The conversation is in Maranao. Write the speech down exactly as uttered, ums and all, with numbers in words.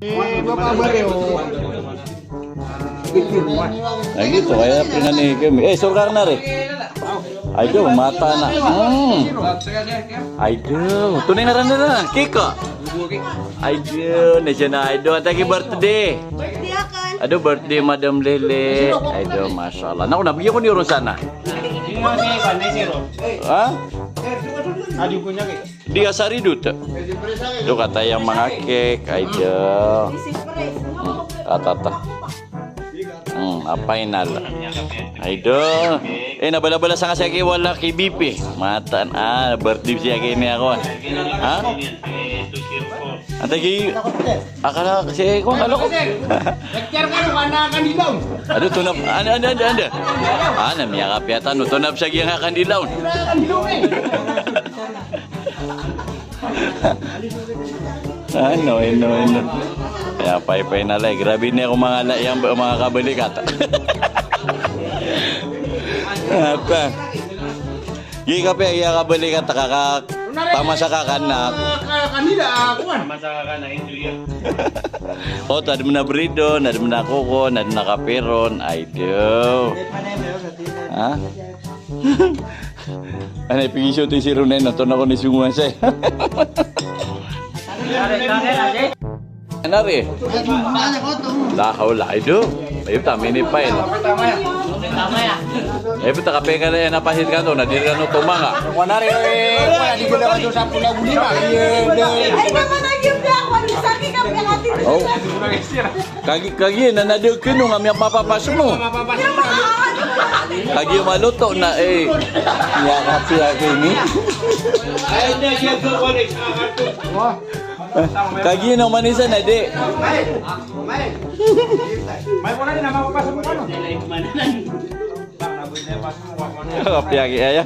Eh, baka bareo. Ay, gioto, kaya pinani kami. Eh, sorkar na rin. Ay, do, mata na. Hmm. Ay, do. Tunay na rin na rin. Kiko. Ay, do. Na siya na. Ay, do. Antaa ki birthday? Birthday akn. Ado, birthday Madam Lele. Ay, do. Masha Allah. Naku, nabgi ko ni Rosana. Ha? Di asar i dot. Do kataya manga cake, ay do. Hmm, atata. Hmm, a final. Ay do. Eh, na bala-bala sa nga sa ki wala ki bipi. Mata, ah, birthday siya ki ini ako. Ha? Antaa ki, akala, si, ko, akala ko. Lecture ka, no, kana kandidaon. Ado, tonap, anda, anda, anda, anda. Ah, na miyakapiya tano, tonap sa giyangkai a kandidaon. Ano, ino, ino. Kaya pay-pay na lay. Grabe niyo ako mga la-, yang mga kabalikat. Apa? Gi kapiya, iya kabalikat, kaka, pamasa ka kanak. Kanila, ah, kuwan. Pamasa ka kanak, enjoy. O, tadem na bridon, tadem na kokon, tadem na kapiron. Ay, do. Ha? Anay, pigiso ti si Ronel, no? Tonaa ko ni sunguan saya. Nari. La hawla, ay do. Ay, tama ini pa, eh. Ay, puta, kape ka na, eh, napasit ka to, na di ka no tumanga. Wanari, eh, wala di ko na to sa pula guli na. Ay, naman ang yung black one, sa akin ka pinatid. Oh. Kagi, kagi, na nadekeno nga miyapapasmo. Kagi maloto na, eh. Miyakapiya ki ini. Kagi na manisa na di. Kapiya ki aya.